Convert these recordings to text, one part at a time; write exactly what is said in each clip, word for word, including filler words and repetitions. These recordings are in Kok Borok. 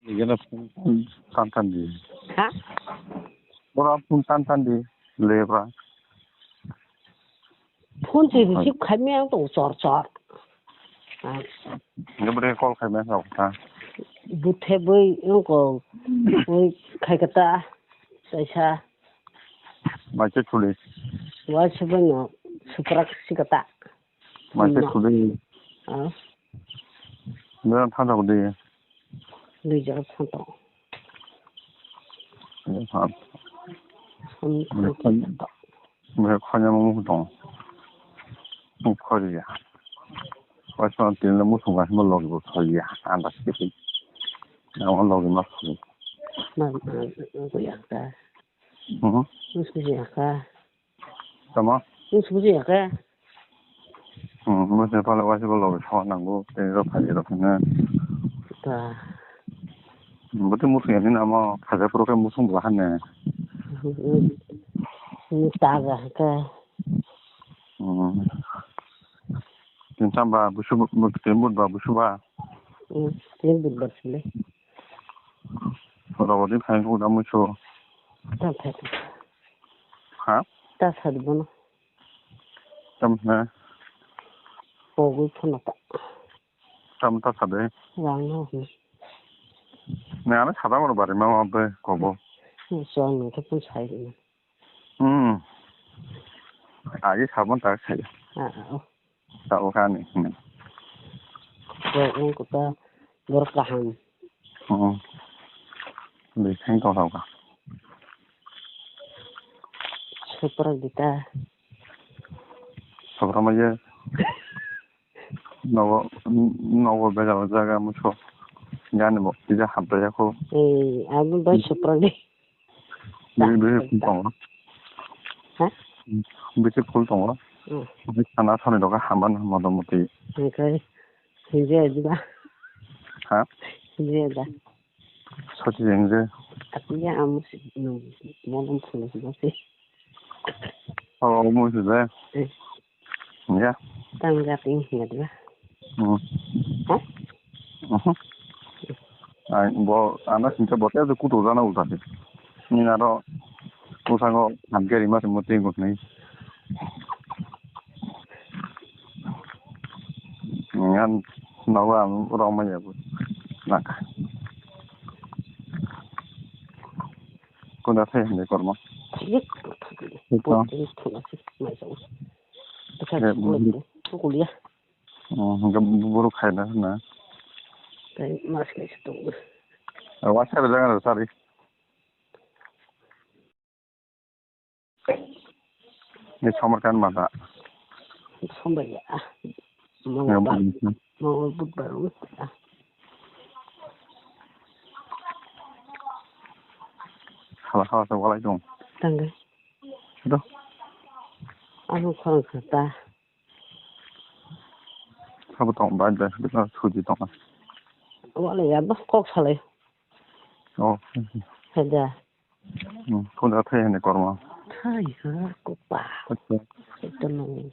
Igana phone tan tan di. Ha? Bora phone tan tan di. Lebra. Phone se receive khaimya ang tong chor chor. Ah. Nge bwrwi call khaimya sa kha. Buthe bui ang ko bui khai kata. Kaisa. Mai se thuli. Wa se bui no suprak si kata. Mai se thuli. Ah. Nge thang thang di. Dui jora phanto. Nge thang. Sum Nge thang. Nge khanya mo tong. Mo khori ya. Waisa tin le mo thung mo logi bo khori ya. Anda siki. Na mo logi ma khori. Ma, ma, ma, ya ka. Mhm. Mo siki ya ka. Tamo? Nung subuji ya khe? Hmm, mo se pala waisa ko logi so nango, tei rok phai rok na. Ta. Bote musung yani namo, khaja puro khe musung bwla hane. Hmm, hmm. Hmm, ta ga khe. Hmm. Tin chamba busu, tin but ba busu ba. Hmm, tin but ba sile. Rok di phai ko da musu. Ta phai. Ha? Ta sadi bono. Tam na. Pogwi phano ta. Tam ta sadi. Rang no hwn. Na ana sada bono bari ma ma be kobo. Ni chwng ni khe pun sai ni. Hmm. Agi sabon ta sai. Ah, ah, oh. Ta o kha ni. Hmm. Bo ung kuta borok kaham. Hmm. Ni thang to thang ka. Supra dita. Supra ma ye. Nogo, nogo bejal jaga muso. Gani bo tija hamta jako. Eh, abo bai supra di. Bisi, bisi phul tongo. Ha? Bisi phul tongo. Hmm. Bisi sana sani doga hamban motamuti. Oke. Hinje diba. Ha? Hinje da. Soti jeng je. Aku ya amu si no, molom phul si ba si. Oh, amu si ba. Eh. Ya. Tang ja ting ya diba. Hmm. Ha? Mhm. Ai, bo, ano sinta bo te kutu jana ulta se. Ni naro usango hamke rima se muti gutni. Ngan nawa ang roma ya bu. Naka. Kunda thai hande korma. Thik, thik. Thik to. Bo te thuna se mai sa. Bwsa Eh, kuliya. Kuliya. Oh, hingke borok khaina hwnna. Tei mas kaisa tongo. Waisa rwjak ano sari. Ni somar kan mata. Sombar ya. Mongol budbar. Mongol budbar. Hala hala sa walai dong. Tangga. Ado. Ano khorang khata. Sabo tong bai bai bwsano suji tongo. Wale ya ba kok salai. Oh. Heda. Hmm, kunda thai hene korma. Thai ha kopa. Acha. Ito no.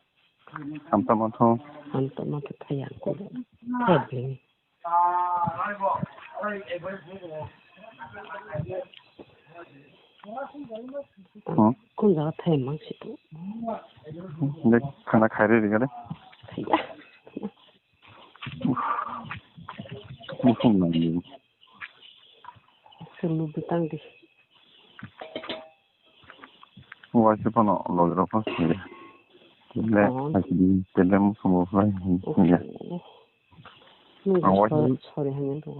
Hamta mantho. Hamta mantho thai ang ko. Thai bini. Hmm. Kun jaga thai mang si tu. Dek, khana khai re, re, re. Thai ya. Mukhung nang ni. Sulu bitang di. Waisa phano logi rok phano sili. Tele, oh. Tele mukhung bo phai. Oh. Ang waisa sorry, sorry, hanya tu.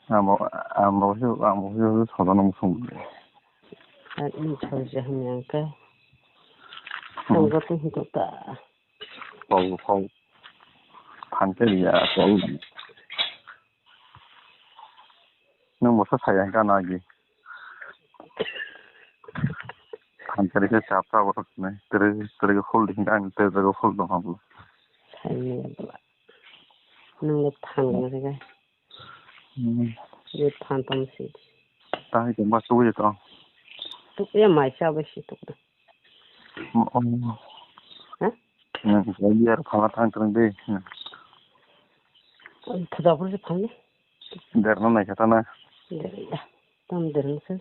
Amo, amo, amo, amo, soda nang sung. Ani chai je hamya ka. Hmm. Ang gato hito ta. Pau, pau. Phan ke ya, pau. Nang bosa saya ka na gi. Phan ke ke chap chap bosa ne. Tere, tere ke hol ding ka, tere ke hol dong ham. Sai ni bla. Nang le phan ke. Hmm. Ye phan tam si. Ta hai tongma suwi to. Tuk ya mai sa ba si tuk da. Oh. Ha? Hmm, ya phala thang tang de. Thada pur si phan ni. Der na nai kata na. Dereng da. Tam dereng se.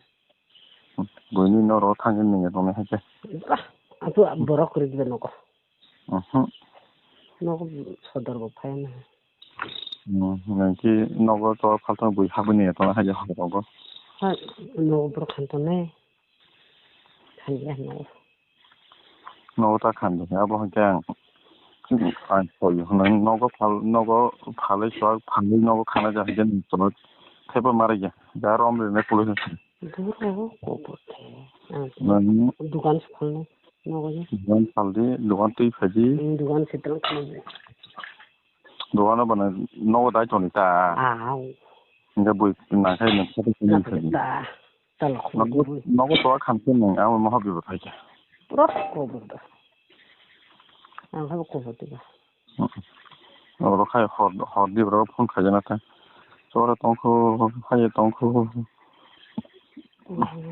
Buini noro thangin ninge tongni haike. Bah, atu borok kwrwi diba nogo. Mhm. Nogo sodor bo phai na. Hmm, nangki nogo to phalto bui habwi ninge tongni haike horogo. Ha, nogo borok khan tongnai. Khan ya nogo. Nogo ta khan de, abo hwnkhe ang, ang soi hwnwi nogo phal, nogo phalwi chuak, phalwi nogo khana ja hwnkhe nwng chwng thaibo ma rwya, ja rom rwnai police ni. Duro kobor khe. Ang nwng dukan se phalnai, nogo je. Dukan phaldi, dukan twi phaidi. Ang dukan se twlang khana. Dukan o bana nogo dai toni ta. Au. Hwnkhe bui nangkhai nwng khato khe nwng phaidi. Ta. Tala khum nogo, bui. Nogo to khan khe nwng amo moha bibo thai khe. Pura kobor da. Ang habo kobor diba. Oro khai hor, hor di bro phone khaijana ta. Chora tongkho, haye tongkho.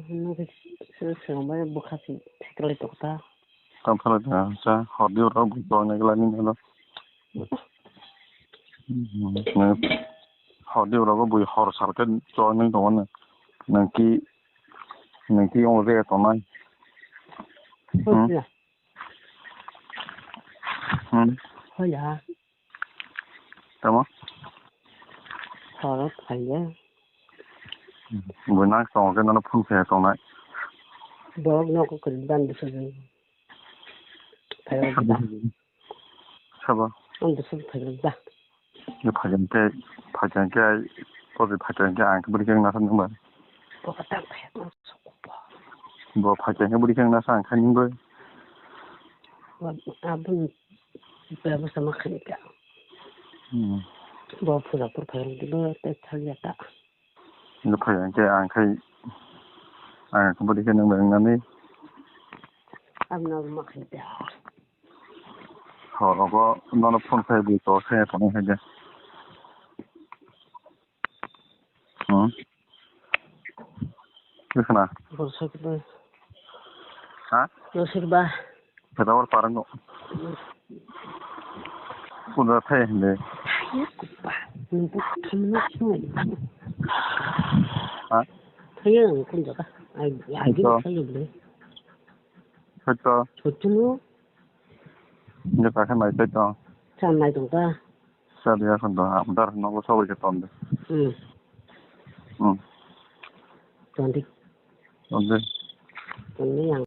Nugui se se bai bukha si thikli tokta. Tam thala ta sa hor di bro bu to ne gla ni holo. Hor di bro bui hor sar khe chora ni tongo ne. Nangki, nangki ong re tongnai. Hmm. Hoya. Hmm. Hoya. Tamo? Horo phaiya. Bo nang tongo khe nono phone khe tongnai. Borok nogo kwrwi ban bwsajwk. Phaiya. Sabo. Ang bwsajwk phaiya da. Ni phaikhe, phaikhe ai, kopi phaikhe ang bwrwi khe nasa nung ba. Bo kata phaiya. Bo phaikhe bwrwi khe nasa ang kha nung ba. Aboni bebasa ma khanika. Hmm. Bo puja por phai rok dilo te thang ya ta. Nung phai ang khe ang khai ang khe bwrwi khe nung ba nani. Abna ma khanika. Ho rogo nono phone khai bui to khai tong khai de. Hmm. Khna. Borsa khe. Ha? Nasir ba. Khna war parang ko. Pura thai hinde. Kupa. Nung bu khamna sung. Ha? Thai ang kun jaga. Ai, ai, thai ang le. Thai to. Thai to. Nge ta khe nai thai to. Sa nai tong ta. Sa dia kon to. Amdar no bo sawi ke ton de. Hmm. Hmm. Ton di. Ton de. Ton di yang.